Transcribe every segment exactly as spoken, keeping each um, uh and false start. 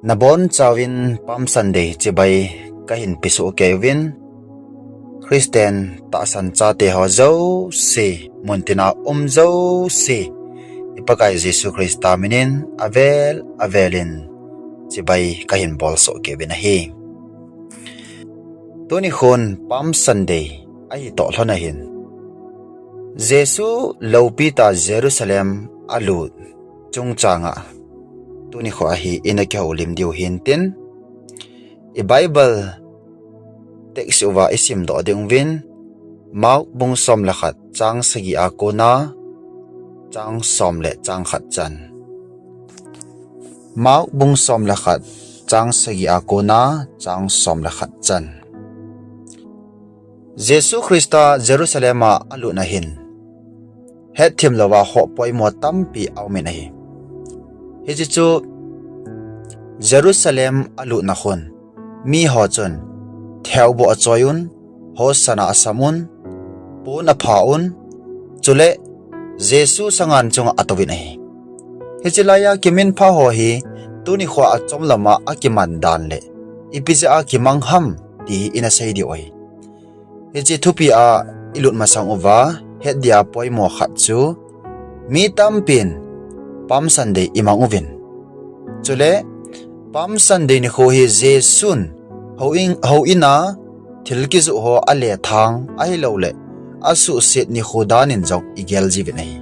Nabonchauvin Palm Sunday chibai kahin pesoh keiyuvin, Christian tahsan chate ho jouse, muntina um jouse, i Pakai Jesu Christa minin avel avelin chibai kahin bolsoh keiyuvin ahi. Tuni khun Palm Sunday ahitoh lhon ahin, Jesu loupitah Jerusalem alut chungchanga tuni kho ahi ina kihoulim diu hintin, i Bible text uva isimdoh dinguvin, Mark bung som le khat chang sagi a kona chang som le chang khat chan. Mark bung som le khat chang sagi a kona chang som le khat chan. Jesu Christa Jerusalem a alutna hin hetthemlouva khoh poimo tampi aumin ahi. Hiche chu Jerusalem alutna khun miho chun theoboh achoiyun, Hosanna asamun, pon aphaun, chule Jesu sangan chunga atouvin ahi. Hiche laiya kiminpha ho hi tuni khoa achom lama akiman dan leh ipi jeh a kimang ham ti hi ina sei diu ahi. Hiche thupi a ilut masang uva het dia poimo khat chu mi tampin Palm Sunday imang uvin, chule Palm Sunday nikho hi Jesun houin, houin a thil kijoh ho alethang ahilouleh asuhset nikho danin jong igel jiuvin ahi.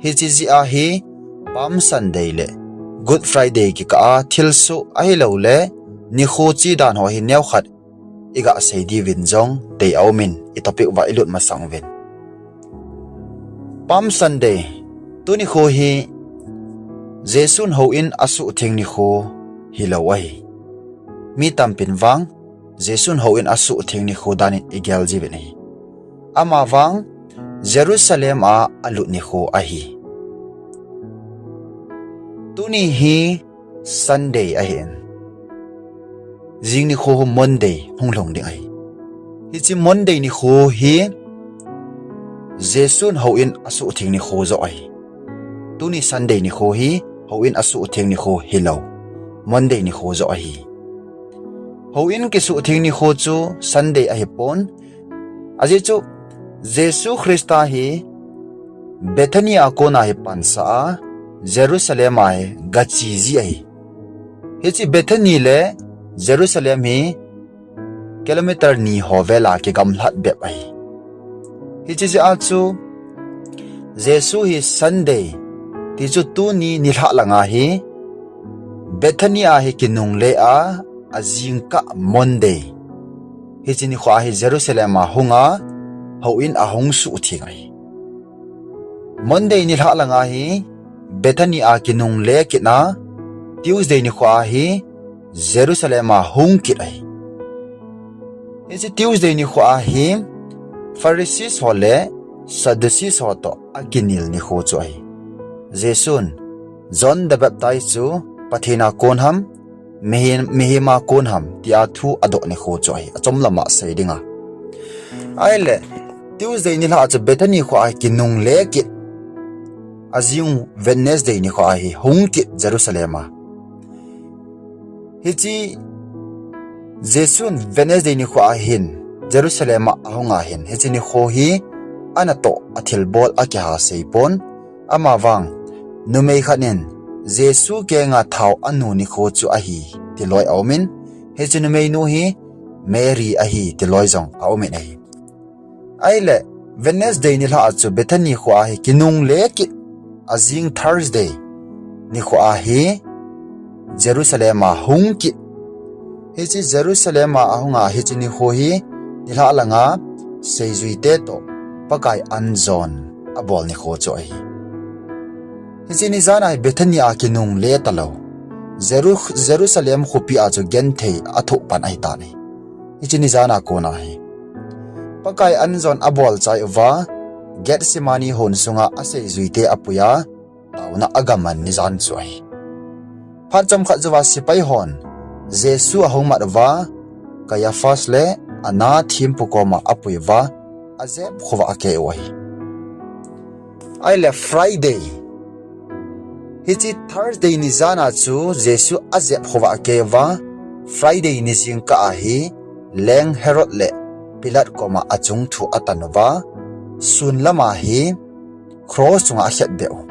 Hiche jeh a hi Palm Sunday le Good Friday kikah a thilsoh ahilouleh nikho che dan ho hi neokhat iga sei diuvin jong dei aumin, i topic uva ilut masang uvin. Palm Sunday, tuni kho hi Jesun houin asuhtheng nikho hilou ahi. Mi tampin vang Jesun houin asuhtheng nikho danin igel jiuvin ahi. Amavang Jerusalem a alut nikho ahi. Tuni hi Sunday ahin, jing nikho Monday hung lhung ding ahi. Hiche Monday nikho hi Jesun houin asuhtheng nikho joh ahi. Tuni Sunday nikho hi houin asuhtheng nikho hilou, Monday nikho joh ahi. Houin kisuhtheng nikho chu Sunday ahipon, ajeh chu Jesu Christa hi Bethany a kona hi pansah a, Jerusalem a hi gache ji ahi. Hiche Bethany le Jerusalem hi kilometer ni ho vela kigamlhat bep ahi. Hiche jeh a chu Jesu hi Sunday, ti chu tuni nilhah langa hi Bethany a hi kinungle a, ajingkah Monday, hiche nikho a hi Jerusalem a hunga houin ahung suhtheng ahi. Monday nilhah langa hi Bethany a kinungle kitna, Tuesday nikho a hi Jerusalem a hung kit ahi. Hiche Tuesday nikho a hi Pharisees ho le Sadducees ho toh akinel nikho chu ahi. Jesun John the Baptist chu Pathen a kon ham, mihem, mihem a kon ham tia thu adoh nikho chu ahi, achom lama sei dinga. Ahile Tuesday nilhah chu Bethany kho a kinungle kit, ajing Wednesday nikho a hi hung kit Jerusalem a. Hiche Jesun Wednesday nikho a hin Jerusalem a ahunga hin, hiche nikho hi anatoh athilbol akiha seipon, amavang numei khat in Jesu kenga thao anu nikho chu ahi tiloi aumin, hiche numeinu hi Mary ahi tiloi jong aumin ahi. Ahile Wednesday nilhah a chu Bethany kho a hi kinungle kit, ajing Thursday nikho a hi Jerusalem a hung kit. Hiche Jerusalem a ahunga hiche nikho hi nilhah langa seijuite toh Pakai anjon abol nikho chu ahi. Hiche nijana hi Bethany a kinungle talou, Jeru-, Jerusalem khopi a chu genthei athoh pan ahitan ahi. Hiche nijana kona hi Pakai anjon abol chai uva, Gethsemane hon sunga aseijuite apuiya, taona agaman nijan chu ahi. Phat chomkhat jouva sepai hon Jesu ahung mat uva, Caiaphas le Anna thempu koma apui uva, ajep khova akei u ahi. Ahile Friday, Hiche Thursday ni jana chu Jesu ajep houva akei uva, Friday ni jingkah a hi Leng Herod le Pilat koma achung thu atan uva, sun lama hi cross chunga akhetbeh u.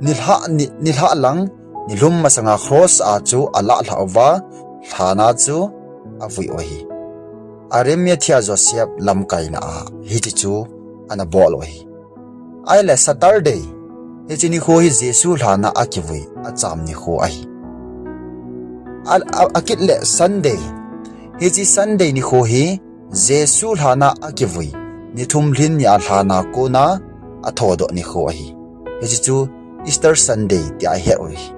Nilhah, ni, nilhah lang, nilhum masanga cross a chu alah lhah uva, lhana chu avui u ahi. Arimathea Joseph lamkaina a hiche chu ana bol u ahi. Ahile Saturday, hiche nikho hi Jesu lhana akivui, acham nikho ahi. A, a, akit le Sunday, hiche Sunday nikho hi Jesu lhana akivui, ni thum lhin nia lhana kona athodoh nikho ahi. Hiche chu Easter Sunday tia ahet u ahi.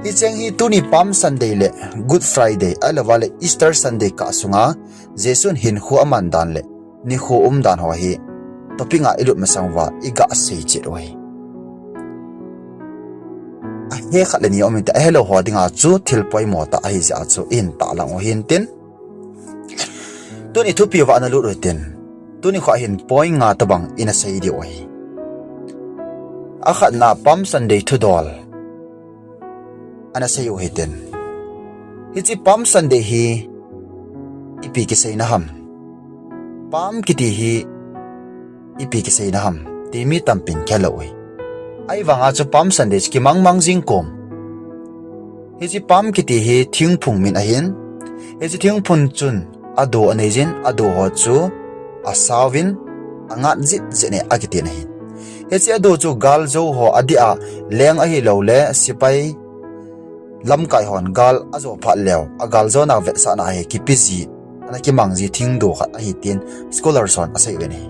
Hicheng hi tuni Palm Sunday le Good Friday, ahilouva le Easter Sunday kah sunga Jesun hinkho aman dan le nikho umdan ho hi topic a ilut masang uva iga sei chet u ahi. Ahe khat le ni um inte, ahelou ho dinga chu thil poimo tah ahi jeh a chu ihin tahlang u hintin. Tuni thupi uva ana lut u hitin. Tuni kho hin point nga tobang ina sei diu ahi. Akhatna Palm Sunday thudol ana sei u hitin. Hiche Palm Sunday hi ipi kiseina ham? Palm kiti hi ipi kiseina ham? Ti mi tampin khelou u ahi. Ahivanga chu Palm Sunday chu kimangmang jing kom. Hiche Palm kiti hi thingphung min ahin. Hiche thingphung chun ado anei jin, ado ho chu asauvin, angat jitjet e akitin ahi. Hiche ado chu galjou ho adih a, leng ahiloule sepai lamkai hon gal ajo phat leu, agaljona vetsahna hi kipeji, ana kimangji thingdo khat ahi tin scholars hon asei uvin ahi.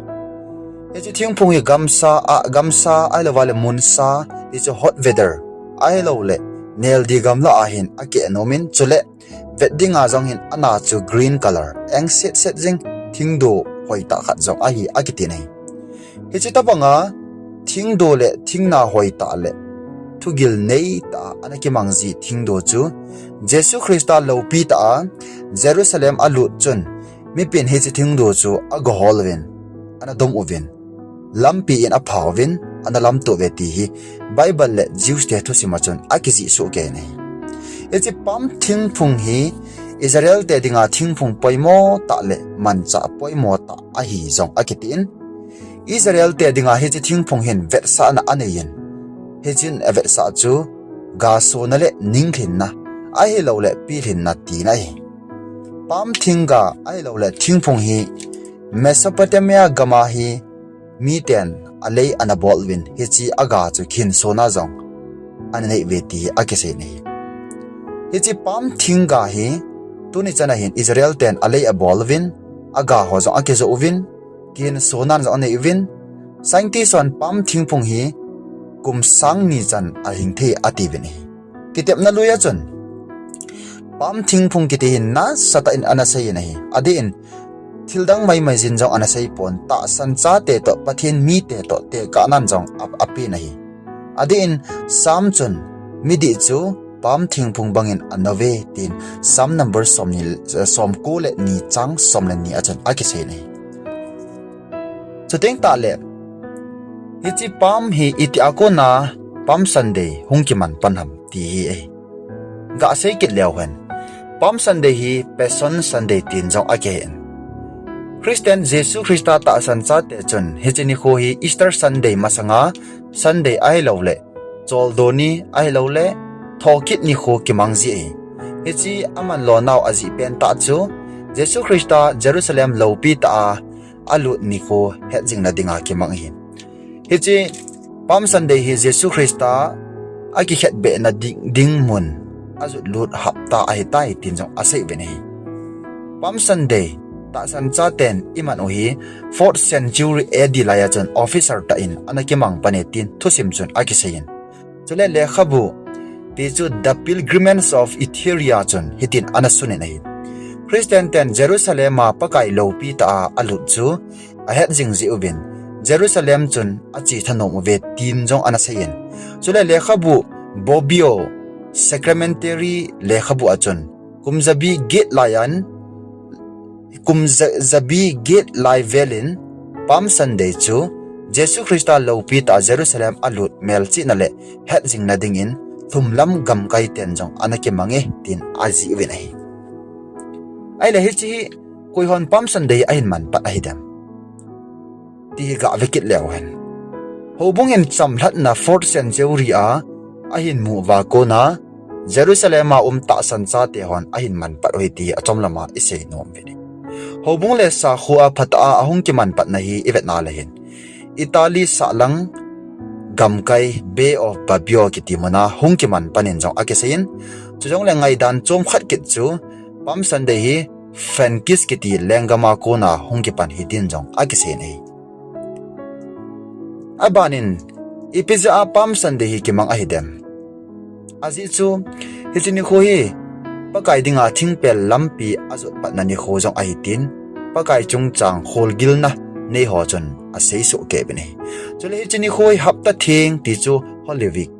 Hiche thingphung hi gamsa, a, gamsa, ahilouva le munsa, hichu hot weather, ahiloule neldi gamla a hin akeh nomin, chule vet dinga jong hin ana chu green color, eng setset jing thingdo hoitah khat jong ahi akitin ahi. Hiche tobanga thingdo le thingna hoitah le thugil neitah a ana kimangji thingdo chu Jesu Christa loupi tah a Jerusalem alut chun mipin hiche thingdo chu agahol uvin, ana dom uvin, lampi in apha uvin, ana lamto uve ti hi Bible le Jews te thusima chun akijih soh kei in ahi. Hiche Palm thingphung hi Israel te dinga thingphung poimo tah le manchah poimo tah ahi jong akitin, Israel te dinga hiche thingphung hin vetsahna aneiyin, hichun avetsah chu gasona le ninglhinna, ahiloule pilhinna tina ahi. Palm thingga ahiloule thingphung hi Mesopotamia gama hi miten alei ana bol uvin, hiche aga chu kihinsona jong ana nei uve ti akisei in ahi. Hiche Palm thingga hi tuni chana hin Israel ten alei abol uvin, aga ho jong akijoh uvin, kihinsonan jong anei uvin, scientist hon Palm thingphung hi kum sang ni chan ahing thei atiuvin ahi. Kitepna lui a chun Palm thingphung kiti hin nasatah in ana seiyin ahi. Adeh in thildang maimai jin jong ana seipon, tahsan chate toh, Pathen mite toh tekahnan jong a, apen ahi. Adeh in Psalm chun midih chu Palm thingphung bangin anauve tin Psalm number somni, somko le ni chang som le ni a chun akisei in ahi. Chuteng tahle, hiche Palm hi itih a kona Palm Sunday hung kiman pan ham ti hi ahi. Gasei kit leu hen, Palm Sunday hi Passion Sunday tin jong akihen. Christian Jesu Christa tahsan chate chun hiche nikho hi Easter Sunday masanga Sunday ahiloule choldo ni ahiloule thokit nikho kimangji ahi. Hiche aman lonau ajeh pentah chu Jesu Christa Jerusalem loupi tah a alut nikho hetjingna dinga kimang ahi. Hiche Palm Sunday hi Jesu Christa akikhetbehna ding, ding mun ajutlut hapta ahitai tin jong asei uvin ahi. Palm Sunday tahsan chaten iman u hi fourth century A D laiya chun official tah in ana kimang pan e tin thusim chun akiseiyin. Chule lekhabu ti chu The Pilgrimage of Etruria chun hitin ana sunin ahi. Christian ten Jerusalem a Pakai loupi tah a alut chu ahetjing jeh uvin, Jerusalem chun ache thanom uve tin jong ana seiyin. Chule lekhabu Bobbio Sacramentary lekhabu a chun kum jabi get laiyan, kum ja, jabi get lai velin Palm Sunday chu Jesu Christa loupi tah a Jerusalem alut melchihna le hetjingna dingin thumlam gamkai ten jong ana kimang e, tin ajih uvin ahi. Ahile hiche hi koihon Palm Sunday ahin manpat ahidem ti hi gah vekit leu hen. Houbung in chamlhatna fourth century a ahin mu uva kona Jerusalem a um tahsan chate hon ahin manpat u ahi ti achom lama isei nom uvin ahi. Houbung le sakho a phatah a ahung kimanpatna hi ivetna le hin Italy sahlang gamkai Bay of Bobbio kiti muna hung kimanpan in jong akiseiyin, chujongle ngaidan chom khat kit chu Palm Sunday hi Frankish kiti lenggam a kona hung kipan hi tin jong akiseiyin ahi. Abanin, ipi jeh a Palm Sunday hi kimang ahidem? Ajeh chu, hiche nikho hi Pakai dinga thingpel lampi ajot patna nikho jong ahi tin, Pakai chungchang kholgilna neiho chun aseisoh kei uvin ahi. Chule hiche nikho hi hapta theng ti chu Holy Week,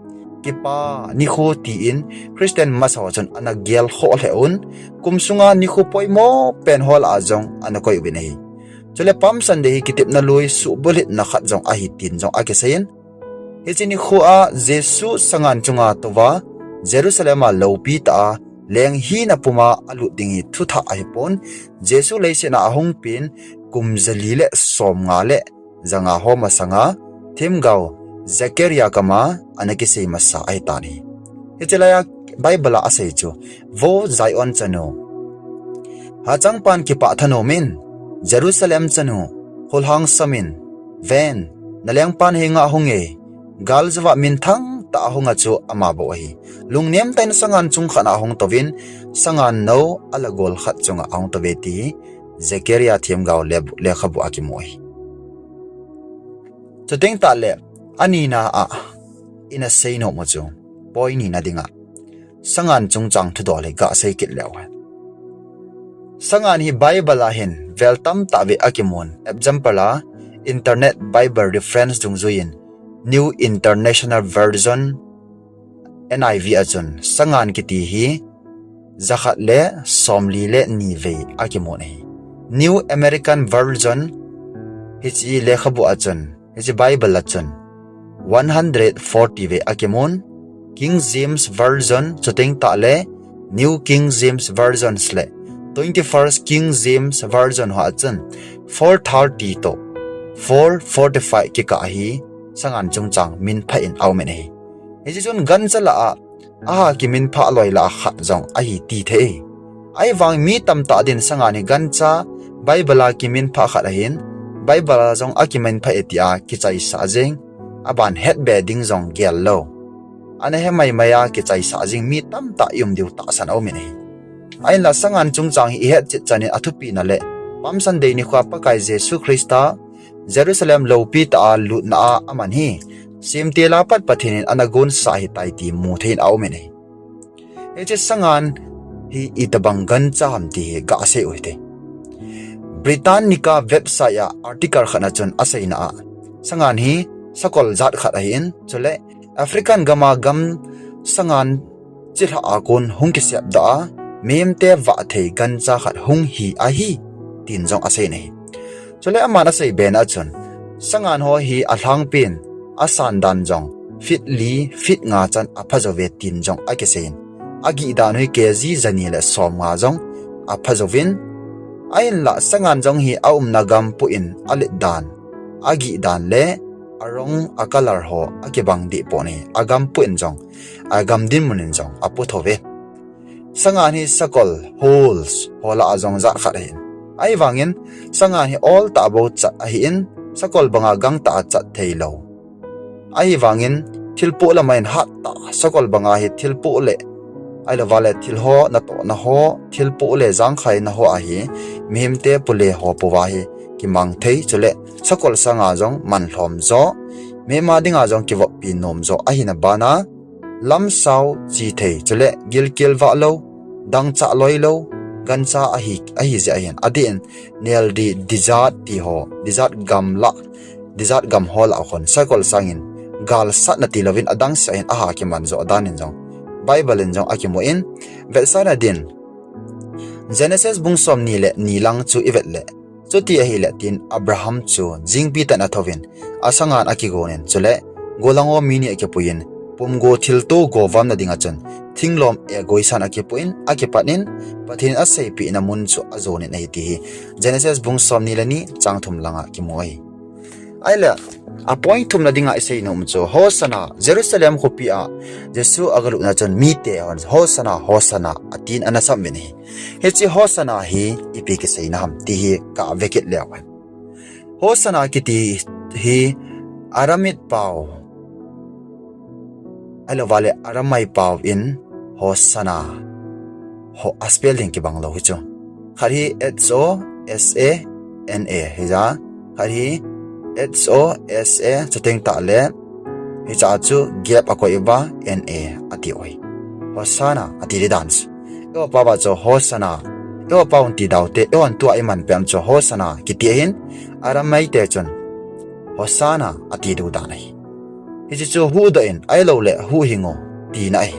kipa nikho tin Christian masa ho chun ana gelkhoh lheh un, kum sunga nikho poimo pen ho lah a jong ana koi uvin ahi. Chule Palm Sunday hi kitepna lui suhbulhitna khat jong ahi tin jong akiseiyin, hiche nikho a Jesu sangan chunga touva Jerusalem a loupi tah a leng hina puma alut ding hi thuthah ahipon, Jesu leiset a ahung pen kum jali le somnga le janga ho masanga themgao Zechariah kama ana kisei masa ahitan ahi. Hiche laiya Bible a asei chu, Vo Zion chanu, hachangpan kipah thanom in, Jerusalem chanu, kholhang samin, ven, nalengpan henga ahunge, galjouva minthang tah a ahunga chu ama bou ahi. Lungnem tah in sangan chung khat a ahung touvin, sangan nou alagol khat chunga ahung touve ti Zechariah themgao le, lekhabu a kimu ahi. Chuteng tahle, anina a ina seinom u chu, point nina dinga, sangan chungchang thudol hi gah sei kit leu hen. Sangan hi Bible a hin vel tamtah vei akimun, example a, Internet Bible Reference dungjuiyin, New International Version, N I V a chun, sangan kiti hi jakhat le somli le ni vei akimun ahi. New American Version, hiche lekhabu a chun, hiche Bible a chun, one hundred forty vei akimun, King James Version, chuteng tahle New King James Versions le twenty-first King James Version ho a chun, four thirty toh four forty-five kikah hi sangan chungchang minphah in aumin ahi. Hiche chun gancha lah a, aha kiminphah loi lah a khat jong ahi ti thei. Ahivang mi tamtah din sangan hi gancha Bible a kiminphah khat ahin, Bible a jong akiminphah e tia kichaisah jeng, aban hetbe ding jong gel lou, ana he maimai a kichaisah jeng mi tamtah i um diu tahsan aumin ahi. Ahinla sangan chungchang hi ihet chet chanin athupina le Palm Sunday nikhoa Pakai Jesu Christa Jerusalem loupi tah a lutna a aman hi semtil a pat Pathen in ana gonsah ahitai ti mu thei in aumin ahi. Hiche sangan hi itobang gancha ham ti hi gah sei u hite. Britannica website a article khat na chun aseina a, sangan hi sakol jat khat ahin, chule African gam a gam sangan chilhah a kon hung kisepdoh a, mihemte vah thei gancha khat hung hi ahi, tin jong aseina ahi. Chule aman asei bena chun, sangan ho hi alhangpin, asan dan jong, feet li, feet nga chan apha jouve tin jong akiseiyin, agih dan u hi K G jani le somnga jong apha jouvin, ahinla sangan jong hi aumna gam poi in alet dan, agih dan le arong, a color ho akibang deh pon ahi, agam poi in jong, agam dinmun in jong apo thouve. Sangan hi sakol, holes, ho lah a jong jat khat ahin. Ahivangin, sangan hi ol tah bou chat ahin, sakol banga gangtah a chat theilou. Ahivangin, thilpoh lama in hattah, sakol banga hi thilpoh le, ahilouva le thil ho, natohna ho, thilpoh le jangkhaina ho ahi, mihemte pule ho pouva hi kimang thei, chule sakol sanga jong manlhom jo, mihema dinga jong kivoppi nom jo ahina bana, lamsao chi thei, chule gilkel vah lou, dangchah loi lou, gancha ahi, ahi jeh ahin, adeh in, neldi desert ti ho, desert gam lah, desert gam ho lah khun, sakol sangin, galsatna tilouvin adang seh ahin aha kiman jo danin jong, Bible in jong akimun, vetsahna din, Genesis bung somni le ni lang chu ivet le, Chuti ahile tin Abraham chu jingpi tah in athouvin, asangan akigonin, chule gollhang ho mi ni akipuiyin, pumgo thilto govamna dinga chun, thinglom egoisan akipuiyin, akipatin, Pathen in aseipehna mun chu ajonin ahi ti hi Genesis bung somni le ni chang thum langa kimu ahi. Ahile, a point thumna dinga isei nom chu, Hosanna, Jerusalem khopi a Jesu agalutna chun mite hon, Hosanna, Hosanna, atin ana sam uvin ahi. Hiche Hosanna hi ipi kiseina ham ti hi kave kit leu hen. Hosanna kiti hi Aramaic pao, ahilouva le Aramaic pao in Hosanna, ho a spelling kibang lou hi chu. Khat hi H O S A N A hija, khat hi H O S A, chuteng tah le hicha chu gap akoi uva N A ati uve. Hosanna ati di dan chu. Eiho pao a chu Hosanna, eiho pao in ti daute, eihon tua iman pem chu Hosanna kiti ahin, Aramaic te chun Hosanna ati diu dan ahi. Hiche chu huhdoh in, ahiloule huhhing o tina ahi.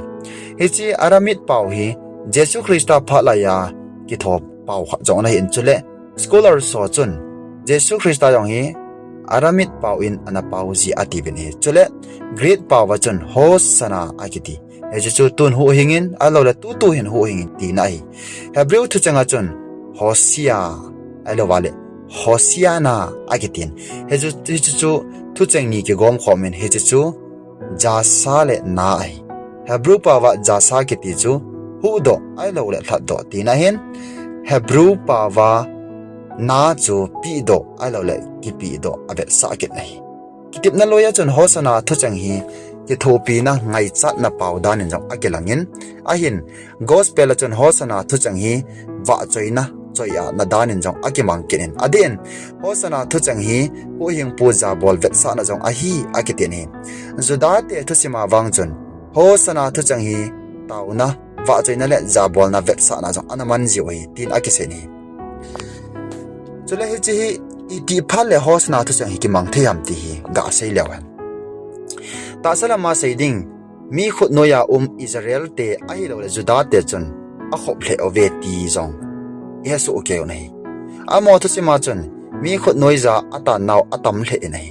Hiche Aramaic pao hi Jesu Christa phat laiya kitho pao khat jong ana hin, chule scholars ho chun Jesu Christa jong hi Aramaic pao in ana pao ji atiuvin ahi. Chule Greek pao a chun Hosanna akiti. Hiche chu tun huhhing in, ahiloule tutu hin huhhing in tina ahi. Hebrew thucheng a chun Hosia, ahilouva le Hosiana akitin. Hiche, hiche chu thucheng ni kigom khomin hiche chu jasa le na ahi. Hebrew pao a jasa kiti chu huhdoh ahiloule lhatdoh tina ahin, Hebrew pao a na chu pehdoh ahiloule kipehdoh avetsah kit ahi. Kitepna loiya chun Hosanna thucheng hi kithopina ngaichatna pao danin jong akilangin, ahin Gospel a chun Hosanna thucheng hi vahchoina, choi-atna danin jong akimang kit in. Adeh in, Hosanna thucheng hi huhhingpu jabol vetsahna jong ahi akitin ahi. Judate thusima vang chun Hosanna thucheng hi taona, vahchoina le jabolna vetsahna jong ana man jiu ahi tin akisei in ahi. Chule hiche hi itih phat le Hosanna thucheng hi kimang thei ham ti hi gasei leu hen. Tahsa lama sei ding, mi khutnoiya um Israel te ahiloule Juda te chun akhop lheh uve ti jong ihesoh keiu ahi. Amaho thusima chun mi khutnoiya atannau atam lheh in ahi.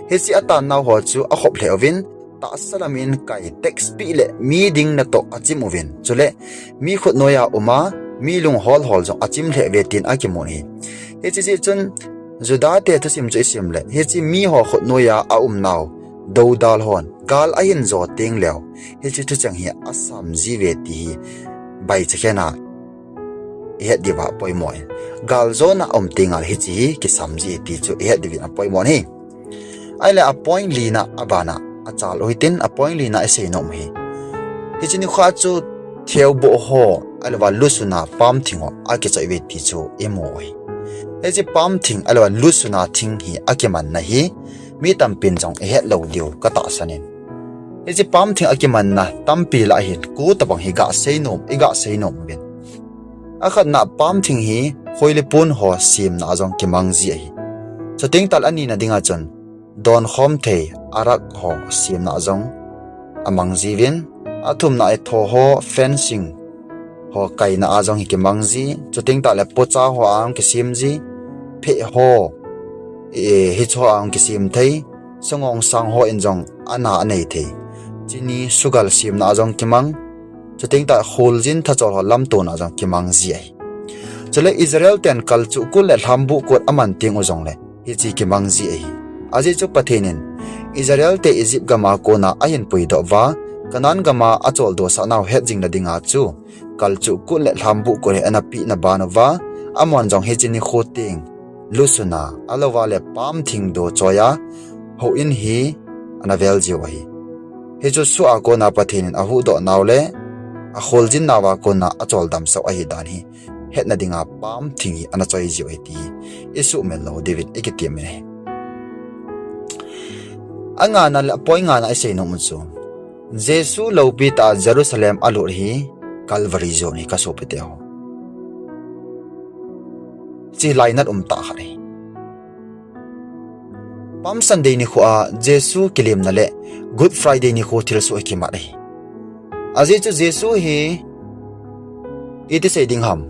Hiche atannau ho chu akhop lheh uvin, tahsa lamin kai tax peh le mi ding natoh achim uvin, chule mi khutnoiya uma mi lunghol hol jong achim lheh uve tin akimun ahi. Hiche jeh chun Judate thusim chu isim le, hiche miho khutnoiya aumnau doudal hon gal ahin jo tengleu, hiche thucheng hi asam jiuve ti hi baichakhen a ihet diuva poimo in. Gal jona um tengle hiche hi kisam ji ti chu ihet diuvin apoimo ahi. Ahile a point lina abana achal u hitin, a point lina isei nom hi, hiche nikho chu theoboh ho ahilouva lusuna pamthing ho akichoi uve ti chu imu u ahi. Hiche pamthing ahilouva lusuna thing hi akimanna hi mi tampin jong ihet lou diu katahsan in. Hiche pamthing akimanna tampi lah ahin, ko tobang hi gasei nom, igasei nom uvin. Akhatna, pamthing hi khoi le pon ho semna a jong kimang ji ahi. Chuteng tah le anina dinga chun donkhom thei arak ho semna a jong amang jiuvin, athumna a tho ho fencing ho kaina a jong hi kimang ji, chuteng tah le pocha ho a jong kisem ji, pheh ho, hiche ho a jong kisem thei, sangong sang ho in jong ana anei thei, chini sugal semna a jong kimang, chuteng tah kholjin thachol ho lamtona a jong kimang ji ahi. Chule Israel ten kalchuh kut le lhambuh kut aman teng u jongle hiche kimang ji ahi. Ajeh chu Pathen in Israel te Egypt gama kona ahin puidoh uva, Canaan gama acholdo sah nau het jing na dinga chu kalchuh kut le lhambuh kut hi ana peh na ban uva, amahon jong hiche nikho teng lusuna ahilouva le pamthing do choiya houin hi ana vel jiu ahi. Hichu soh a kona Pathen in ahuhdoh nau le akholjin nauva kona achol damsah u ahi dan hi hetna dinga pamthing hi ana choi jiu ahi ti isuhmil lou diuvin ikitem in ahi. Angana le a point ngana isei nom u chu, Jesu loupi tah a Jerusalem alut hi Calvary jon hi kasopite ho. Hiche lainat umtah khat ahi. Palm Sunday nikho a Jesu kilemna le Good Friday nikho thilsoh hi kimat ahi. Ajeh chu Jesu hi iti sei ding ham,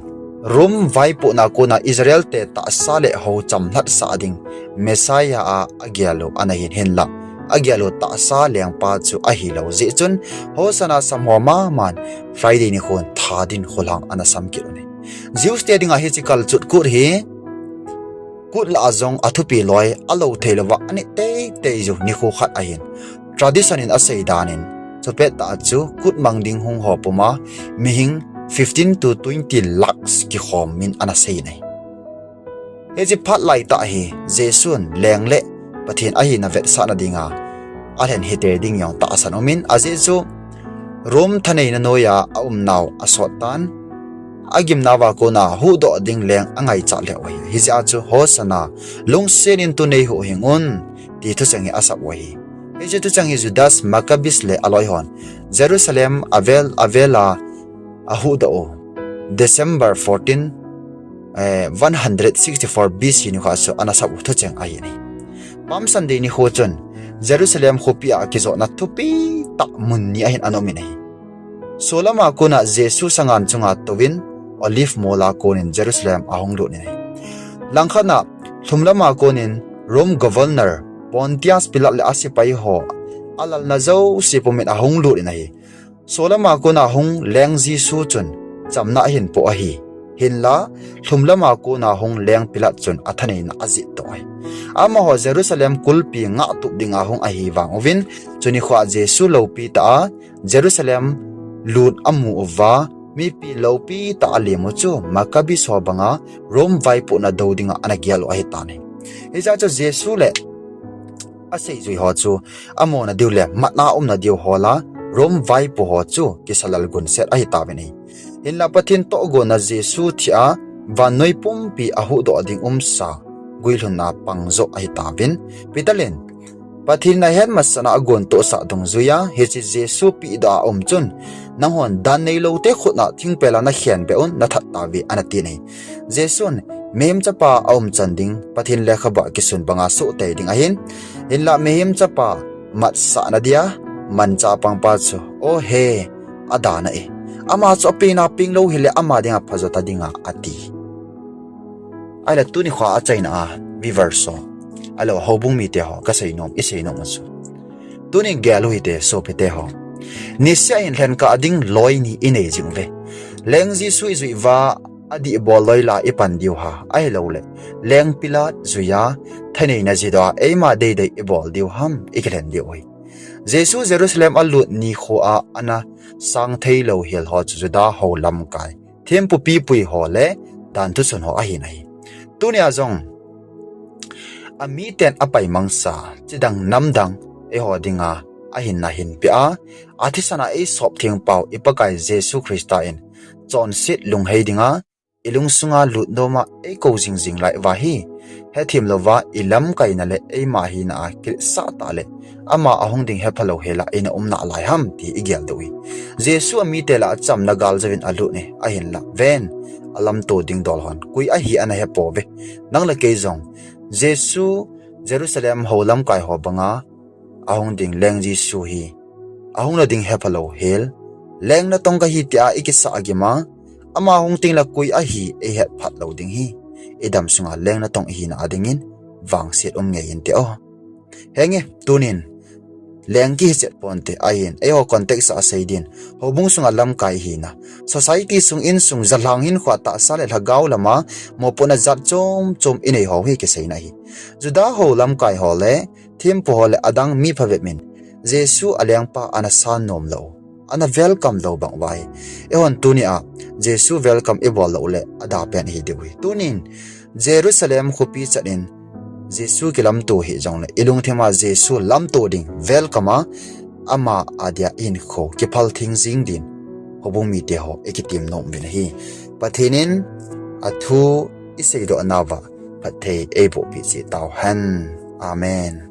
Rome vaipohna kona Israel te tahsa le hou chamlhat sah ding Messiah a agel u ana hin hinla, agel u tahsa lengpa chu ahilou jeh chun Hosanna sam ho maman Friday nikhon tha din kholhang ana sam kit u ahi. Jews te dinga hiche kalchuh kut hi kut lah a jong athupi loi, alou thei louva anit teitei u nikho khat ahin. Tradition in asei dan in, chupet tah chu kut mang ding hung ho puma mihing fifteen to twenty lakhs kikhom in ana sei ahi. Hiche phat lai tah hi Jesu'n leng le Pathen ahina vetsahna dinga alhen hite ding jong tahsan umin, ajeh chu Rome thaneina noiya aumnau asot tan, agimnauva kona huhdoh ding leng angaichat lheh u ahi. Hijeh a chu Hosanna, lungset in tu neihuhhing un, ti thucheng hi asap u ahi. Hiche thucheng hi Judas Maccabeus le aloi hon Jerusalem avel avel a ahuhdoh u, December fourteen, eh, one hundred sixty-four B C nikho chu ana sap u thucheng ahi ahi. Palm Sunday nikho chun Jerusalem khopi a kijotna thupi tah mun ni ahin ana umin ahi. Solama kona Jesu sangan chunga touvin Olive mol a konin Jerusalem ahung lut in ahi. Langkhat a lhumlama konin Rome Governor Pontius Pilate le asepai ho alalna jouse pumin ahung lut in ahi. Solama kona hung leng Jesu chun chamna ahin po ahi. Hinla, lhumlama kona hung leng Pilate chun athaneina ajih toh ahi. Amaho Jerusalem kulpi ngahtup dinga hung ahi vang uvin, chuni khoa Jesu loupi tah a Jerusalem lut amu uva, mipi loupi tah a alem u chu Maccabees ho banga Rome vaipohna dou dinga ana gel u ahitan ahi. Hijeh chun Jesu le aseijui ho chu amona diu le matna umna diu ho la, Rome vaipo ho chu kisalal gunset ahitauvin ahi. Hinla Pathen tohgonna Jesu thi a vannoi pumpi ahuhdoh ding umsa guilhunna pang joh ahitauvin, Peter in Pathen in ahet masat a agontohsah dungjuia hiche Jesu pehdoh a um chun, nanghon dan neiloute khut a thingpel a nakhenbeh un, nathat tauve, ana tin ahi. Jesu'n, Mihem Chapa aumchan ding Pathen lekhabua kisun banga soh tei ding ahin, hinla Mihem Chapa matsahna dia manchah pangpa chu, o he, adana e, ama chu apenna peng lou hile ama dinga phajo ta dinga, ati. Ahile tuni khoa achaina a, viewers ho, ahilou houbung mite ho, kaseinom, iseinom u chu, tunin gel u hite, sopite ho, niseh a hin lhenkah ding loi ni inei jing uve. Leng Jesu ijui uva, adih bol loi la ipan diu ham, ahilouleh leng Pilate juia thaneina jihdoh a eima deidei ibol diu ham, ikilhen diu ahi. Jesu Jerusalem alut nikho a ana sang theilou hel ho chu Juda ho lamkai, thempu pipui ho le danthu chun ho ahin ahi. Tunia jong amiten apaimangsa, chidang namdang eiho dinga ahinna hinpeh a, athisan a eisop thengpau i Pakai Jesu Christa in chonset lunghei dinga ilungsunga lut noma eikou jingjing lai uva hi, hethem louva ilamkaina le eima hina a kiletsah tah le ama ahung ding hephalou hel a ina um nalai ham ti igeldoh u ahi. Jesu amite lah a chamna gal jouvin alut e, ahinla ven, alamto ding dol hon koi ahi ana hepouve. Nang le kei jong Jesu Jerusalem ho lamkai ho banga ahung ding leng Jesu hi ahung nading hephalou hel, leng natong kahi tia ikisah gim a, ama hung tengle koi ahi eihet phat lou ding hi, idam sunga leng natong ihina adingin vangset um ngei inte o. Henge, tunin leng kihi chet ponte, ahin eiho context a asei din, houbung sunga lamkai ihina, society sung, insung, jalhang, hinkhoa, tahsa le lhagao lama mopohna jat chom chom inei ho hi kiseina ahi. Juda ho lamkai ho le thempu ho le adang mi phabep in Jesu alengpa ana san nom lou, ana welcome lou bang uva hi, eihon tunia Jesu welcome ibol lou le adapen ihi diu ahi. Tunin Jerusalem khopi chan in Jesu kilamto hih jongle ilungthima Jesu lamto ding, welcome a, ama adia ihinkho kiphal theng jing din houbung mite ho ikitem nom uvin ahi. Pathen in athu iseidoh nauva phatthei eibohpeh cheh tauhen. Amen.